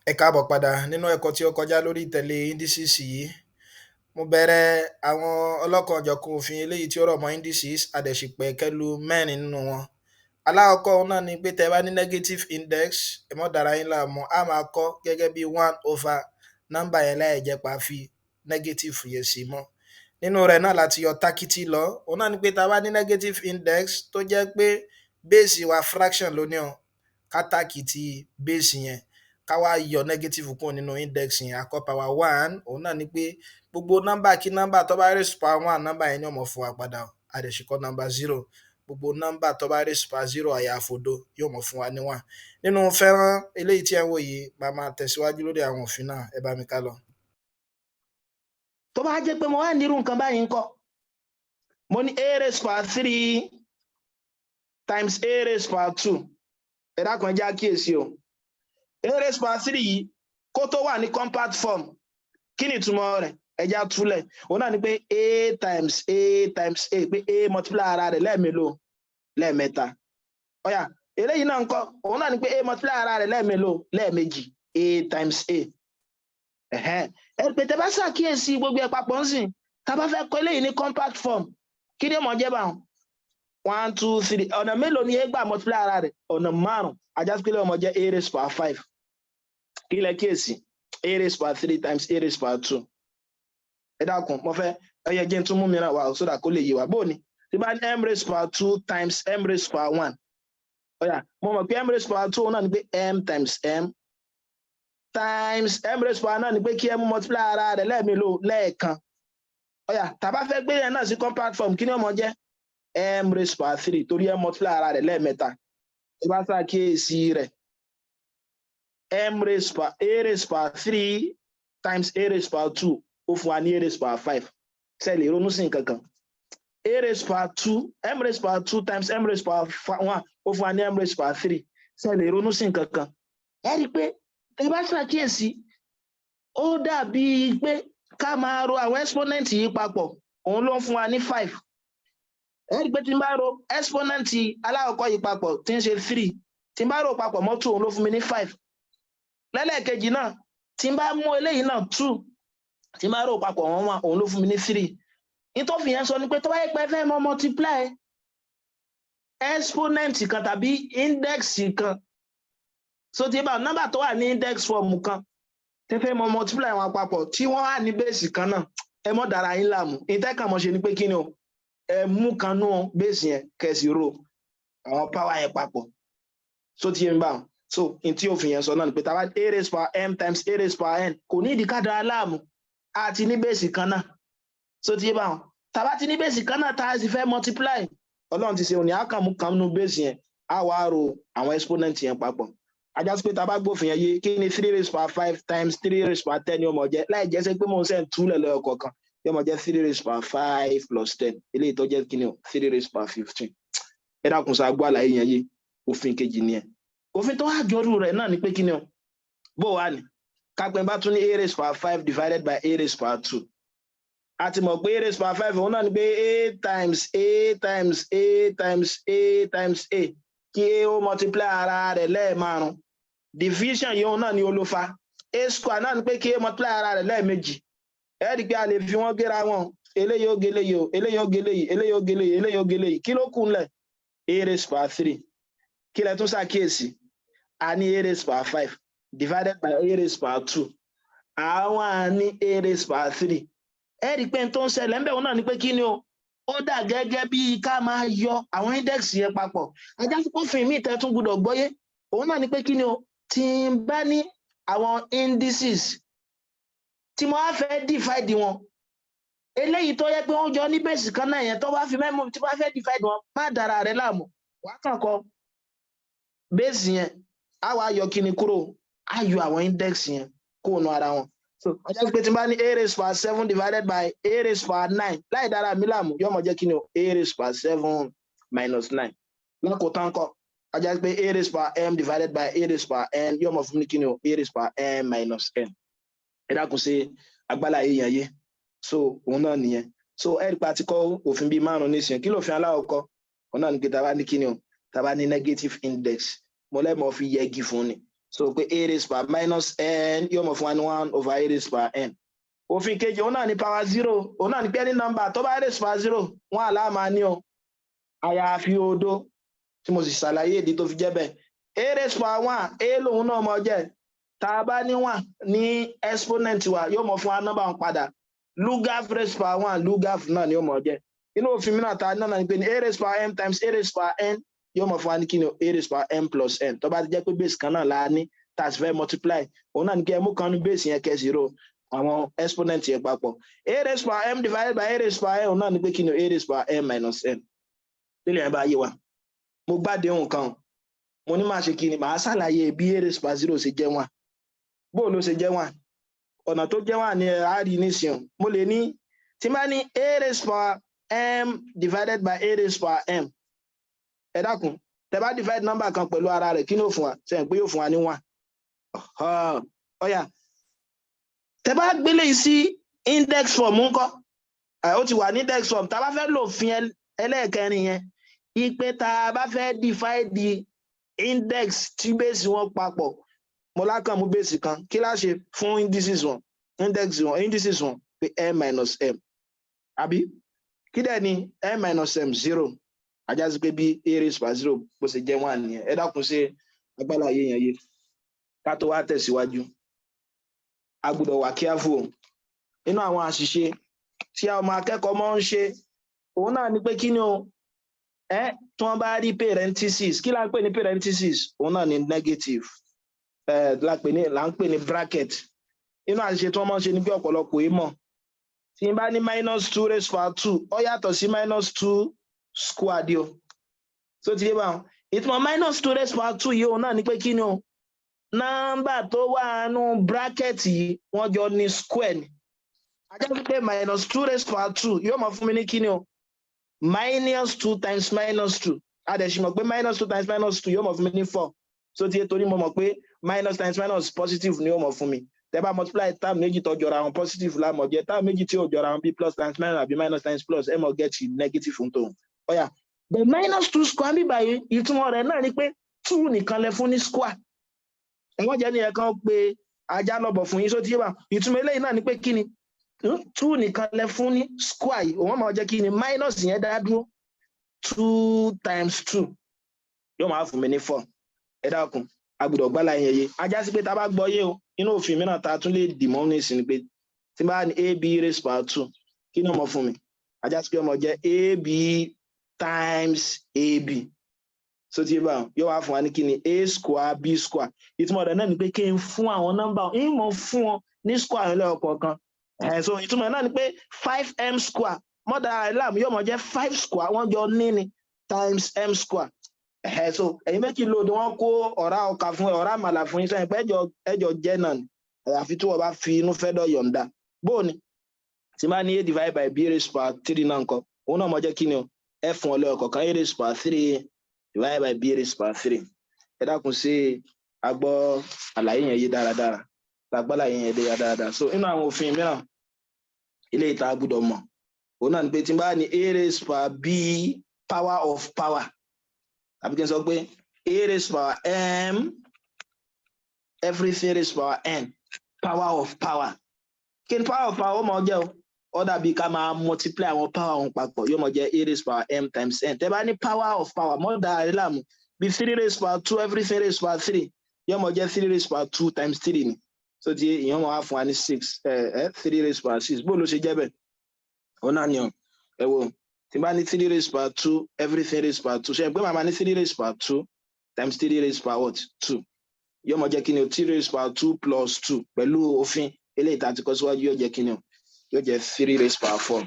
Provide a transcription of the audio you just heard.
Ẹ káàbọ̀ padà. Nínú ẹ̀kọ́ tí ó kọjá lórí ìtẹ̀lé indices yìí, mo bẹ̀rẹ̀ àwọn ọlọ́kan-ò-jọ̀kan òfin eléyìí tí ó rọ̀ mọ́ indices. A dẹ̀ sì pẹ̀kẹ́lu mẹ́rin nínú wọn. Alákọ̀ọ́kọ́, òun náà ni pé tẹ́ bá ní negative index, ẹ má dara yín láàmú, á máa kọ gẹ́gẹ́ bí one over nọ́mbà yẹn láì jẹ́ pé a fi negative yẹn sí mọ́. Nínú rẹ̀ náà láti yọ tákítí lọ. Òun náà ni pé tá a bá ní negative index tó jẹ́ pé base wa fraction ló ní o, ká tàkìtì base yẹn, ká wá yọ negative kúrò nínú index yẹn. A kọ power one, òun náà ni pé gbogbo nọ́mbà kí nọ́mbà tó bá raise power one, nọ́mbà yẹn ni ó máa fún wa padà. A dẹ̀ sì kọ nọ́mbà zero, gbogbo nọ́mbà tó bá raise power zero àyàfi òdo yóò máa fún wa ní one. Nínú fẹ́ràn eléyìí tí ẹ ń wò yìí, máa máa tẹ̀síwájú lórí àwọn òfin náà. Ẹ bá mi ká lọ. Tó bá jẹ́ pé mo wá nírú nǹkan báyìí ńkọ́? Mo ní a raised power three times a raised power two. Ẹ dákun, ẹ jẹ́ àkíyèsí o. A raised power three yìí, kó tó wà ní compact form, kí ni ìtumọ̀ rẹ̀? Ẹ jẹ́ á túlẹ̀. Òun náà ni pé a times a times a, pé a multiply ara rẹ̀ lẹ́ẹ̀mélòó? Lẹ́ẹ̀mẹ́ta. Ó yá, eléyìí náà ńkọ́? Òun náà ni pé a multiply ara rẹ̀ lẹ́ẹ̀mélòó? Lẹ́ẹ̀mejì, a times a. Ẹ̀hẹ́n, ẹ pé tẹ bá ṣàkíyèsí gbogbo ẹ̀ papọ̀ ńsìn, tá a bá fẹ́ kọ eléyìí ní compact form, kí ni ó mọ̀ jẹ́ báwọn? One, two, three. Ọ̀nà mélòó ni a gbà multiply ara rẹ̀? Ọ̀nà márùn. Á já sí pé ó máa jẹ́ a raised power five. Kí lẹ kíyèsí? A raised power three times a raised power two. Ẹ dákun, mo fẹ́ ẹ yẹ jẹ́ n tún mú mìíràn wá sódà kó lè yé wa. Bó ni tí bá ní m raised power two times m raised power one? Ó yá, mo mọ̀ pé m raised power two náà ni pé m times m times m raised power náà ni pé kí m multiply ara rẹ̀ lẹ́ẹ̀mélòó? Lẹ́ẹ̀kan. Ó yá, tá bá fẹ́ gbé yẹn náà sí compact form, kí ni ó máa jẹ́? M raised power three, torí m multiply ara rẹ̀ lẹ́ẹ̀mẹ́ta. Tí bá ṣàkíyèsí rẹ̀, m raised power a raised power three times a raised power two, ó fún wa ní a raised power five. Ṣe lè ronú sí nǹkan kan? A raised power two, m raised power two times m raised power one, ó fún wa ní m raised power three. Ṣe lè ronú sí nǹkan kan? Ẹ rí i pé tẹ bá ṣàkíyèsí, ó dàbí pé ká máa ro àwọn exponent yìí papọ̀, òun ló ń fún wa ní five. Ẹ rí i pé tí n bá ro exponent alákọ̀ọ́kọ́ yìí papọ̀, tí ń ṣe three, tí n bá ro papọ̀ mọ́ two, òun ló fún mi ní five. Lẹ́lẹ́kejì náà, tí n bá mú eléyìí náà, two, tí n bá rò papọ̀ wọ́n one, òun ló fún mi ní three. Nítorí yẹn sọ ni pé tó bá yẹ pé ẹ fẹ́ mọ multiply exponent kan tàbí index kan, so tí bá nọ́mbà tó wà ní index form kan, tẹ́ fẹ́ mọ multiply wọn papọ̀ tí wọ́n wà ní base kan náà, ẹ mọ́ dára yín láàmú. Ìtẹ́kàn mọ́ ṣe ni pé kí ni o, ẹ mú kan nú base yẹn, kẹsì ro àwọn power yẹn papọ̀. So tí yẹn mi báwọn, so n tí òfin yẹn sọ náà ni pé tàbá a raised power m times a raised power n, kò ní ìdí ká dára láàmú, àti ní base kan náà. So tí yẹn báwọn, tàbá ti ní base kan náà, tá a sì fẹ́ multiply, Ọlọ́run ti ṣe òní, á kàn mú kan nínú base yẹn, á wá ro àwọn exponent yẹn papọ̀. Á já sí pé tá a bá gbófin yẹn yé, kí ni three raised power five times three raised power 10 yóò mọ̀ jẹ́? Láì jẹ́ sẹ́ pé mò ń sẹ́ ń túlẹ̀ lọ́yọ̀ kọ̀ọ̀kan, yóò mọ̀ jẹ́ three raised power five plus 10, eléyìí tó jẹ́ kí ni o? Three raised power 15. Ẹ dákun, sọ agbó àlàyé yẹn yé? Òfin kejì nìyẹn. Òfin tó wá jọrú rẹ̀ náà ni pé kí ni o, bó wà ní kápẹ́ bá tún ní a raised power five divided by a raised power two. A ti mọ̀ pé a raised power five, òun náà ni pé a times a times a times a times a, kí a ó multiply ara rẹ̀ lẹ́ẹ̀márùn. Division yìí, òun náà ni olófa. A square náà ni pé kí a multiply ara rẹ̀ lẹ́ẹ̀mejì. Ẹ rí i pé a lè fi wọ́n gé ra wọn. Eléyìí ó gé eléyìí o, eléyìí ó gé eléyìí, eléyìí ó gé eléyìí, eléyìí ó gé eléyìí. Kí ló kù ńlẹ̀? A raised power three. Kí lẹ tún ṣàkíyèsí? A ní a raised power five divided by a raised power two, àwọn à ní a raised power three. Ẹ rí i pé n tó ń ṣẹlẹ̀ ńbẹ̀, òun náà ni pé kí ni o, ó dà gẹ́gẹ́ bí ká máa yọ àwọn index yẹn papọ̀. Á já sí pófin míì tẹ́ tún gbọ́dọ̀ gbọ́yé, òun náà ni pé kí ni o, tí n bá ní àwọn indices tí mo á fẹ́ divide wọn, eléyìí tó yẹ pé wọ́n jọ ní base kan náà yẹn, tó bá fi mẹ́mú tí bá fẹ́ divide wọn, má dára rẹ láàmú. Wàá kàn kọ base yẹn, á wàá yọ kíni kúrò? Á yọ àwọn index yẹn kúrò nù ara wọn. So á já sí pé tí n bá ní a raised power seven divided by a raised power nine, láì dára mi láàmú, yóò mọ jẹ́ kí ni o? A raised power seven minus nine. Lákòótán kọ́, á já sí pé a raised power m divided by a raised power n yóò mọ fún mi kí ni o? A raised power m minus n. Ẹ dákun, ṣe agbálá yìí yẹn yé? So òun náà nìyẹn. So ẹ rí pa ti kọ́ òfin bíi márùn nísìnyẹn. Kí lófin aláwọ̀kọ́? Òun náà ní pé tá a bá ní kí ni o, tá a bá ní negative index, mo lẹ́mọ̀ fi yẹgi fún ni. So pé a raised power minus n yóò mọ̀ fún wa ní one over a raised power n. Òfin kejì, òun náà ní power zero. Òun náà ní pé any number tó bá raised power zero, wọn àlá máa ní o, àyàfi òdo, tí mo sì ṣàlàyé ìdí tó fi jẹ́ bẹ́ẹ̀. A raised power one, a lòun náà mọ̀ jẹ́. Tá a bá ní one ní exponent wa, yóò mọ̀ fún wa nọ́mbà wọn padà. Lugaf raised power one, lugaf náà ni yóò mọ̀ jẹ́. Inú òfin mìíràn tá a náà ní pé ní a raised power m times a raised power n yóò mọ̀ fún wa ní kí ni o? A raised power m plus n. Tó bá ti jẹ́ pé base kan náà la ní, tá a sì fẹ́ multiply, òun náà ní kí ẹ mú kan ní base yẹn, kẹ́ zero àwọn exponent yẹn papọ̀. A raised power m divided by a raised power n, òun náà ní pé kí ni o? A raised power m minus n. Lílẹ̀ yẹn bá yé wa, mo gbádùn nǹkan, mo ní máa ṣe kí ni? Màá ṣàlàyé bí a raised power zero ṣe jẹ́ one. Bó ló ṣe jẹ́ one? Ọ̀nà tó jẹ́ one ni a rí nísìnyàn. Mo lè ní, tí bá ní a raised power m divided by a raised power m, ẹ dákun, tẹ́ bá divide number kan pẹ̀lú ara rẹ̀, kí ni ó fún wa? Sẹ́yìn pé yóò fún wa ní one? Ọ̀yà, tẹ́ bá gbélé yìí sí index form ńkọ́? Ó ti wà ní index form. Tá a bá fẹ́ lò fi ẹlẹ́ẹ̀kẹrin yẹn, ipe tá a bá fẹ́ divide the index tí base wọn papọ̀, mo lákàn mú base kan. Kí lá ṣe fún indices wọn, index wọn, indices wọn? Pé m minus m, àbí kí dẹ̀ ni m minus m? Zero. Ajá sí pé bí a raised by zero bó ṣe jẹ́ one nìyẹn. Ẹ dákun, ṣe agbára yé yẹn yé? Ká tó wá tẹ̀síwájú, a gbọ́dọ̀ wà careful o. Nínú àwọn àṣìṣe tí ọmọ akẹ́kọ̀ọ́ máa ń ṣe, òun náà ni pé kí ni o? Ẹ tí wọ́n bá rí parenthesis, kí là ń pè ní parenthesis? Òun náà ni negative, ẹ là ń pè ní bracket. Inú àṣìṣe tí wọ́n máa ń ṣe ni pé ọ̀pọ̀lọpọ̀ yìí mọ̀, tí n bá ní minus two raised power two, ó yàtọ̀ sí minus two squared o. So ti yé báwọn? Ìtumọ̀ minus two raised power two yìí, òun náà ni pé kí ni o? Nọ́mbà tó wà nù bracket yìí, wọ́n jọ ní square ni. Ajá pé minus two raised power two yóò máa fún mi ní kí ni o? Minus two times minus two. A dẹ̀ sì mọ̀ pé minus two times minus two yóò máa fún mi ní four. So ti yé? Torí mo mọ̀ pé minus times minus, positive ni yóò máa fún mi. Tẹ́ bá multiply term méjì tó jọra wọn, positive la mọ̀ jẹ́. Term méjì tí ò jọra wọn, bí plus times minus àbí minus times plus, ẹ mọ̀ get negative fún tòun. Ọ̀yà, the minus two square bí báyìí, ìtumọ̀ rẹ̀ náà ni pé two nìkan lẹ fún ní square. Wọ́n jẹ́ ní ẹ̀kan pé ajá lọ́bọ̀ fún yín. Só ti yé wa? Ìtumọ̀ eléyìí náà ni pé kí ni? Two nìkan lẹ fún ní square yìí. Òun máa jẹ́ kí ni? Minus yẹn dá dúró. Two times two yóò máa fún mi ní four. Ẹ dákun, a gbọ́dọ̀ gbá láyé yé. Ajá sí pé tá a bá gbọ́ yé o, inú òfin mìíràn tá a tún lè dì mọ́ nísìnyí pé tí n bá ní ab raised power two, kí ni ó mọ fún mi? Ajá sí pé ó máa jẹ́ ab times ab. So tí bá yóò wá fún wa ní kí ni? A square b square. Ìtumọ̀ rẹ̀ náà ni pé kí n fún àwọn nọ́mbà ń mọ̀ fún wọn ní square yẹn lẹ́yọ̀kọ̀ọ̀kan. So ìtumọ̀ náà ni pé five m square mọ́dà ìlàmù yóò mọ̀ jẹ́ five square, wọ́n jọ ní ni, times m square. So ẹ̀yin méjì lòdì, wọ́n kó ọ̀rá ọkà fún ọ̀rá àmàlà fún yín sẹ́yìn pé ẹjọ́ jẹ́ náà ni, àyàfi tí wọ́n bá fi inú fẹ́ dọ̀ yọ̀ǹda. Bóò ni tí bá ní a divided by b raised power three náà nǹkan, òun náà mọ̀ jẹ́ kí ni o? Ẹ fún ọ lẹ́yọ̀ kọ̀ọ̀kan, a raised power three divided by b raised power three. Ẹ dákun, sí agbọ́ àlàyé yẹn yé dáradára? Lágbá àlàyé yẹn yé dáradára? So inú àwọn òfin mìíràn ilé ìta gbọ́dọ̀ mọ̀, òun náà ni pé tí n bá ní a raised power b power of power, tàbí kí n sọ pé a raised power m everything raised power n, power of power, kí ni power of power ó máa jẹ́ o? Ó dàbí ká máa multiply àwọn power wọn papọ̀. Yóò máa jẹ́ a raised power m times n. Tẹ́ bá ní power of power, mọ́ da ẹ̀ láàmú, bí three raised power two everything raised power three, yóò máa jẹ́ three raised power two times three ni. So ti ìyẹn máa wá fún wa ní six, ẹ ẹ three raised power six. Bó ló ṣe jẹ́ bẹ́ẹ̀? Ó náà ni ọ. Ẹ wo, tí bá ní three raised power two everything raised power two, ṣe é pé màmá ní three raised power two times three raised power what? Two. Yóò máa jẹ́ kí ni o? Three raised power two plus two, pẹ̀lú òfin eléyìí tá a ti kọ́ síwájú, yóò jẹ́ kí ni o? Yóò jẹ́ three raised power four.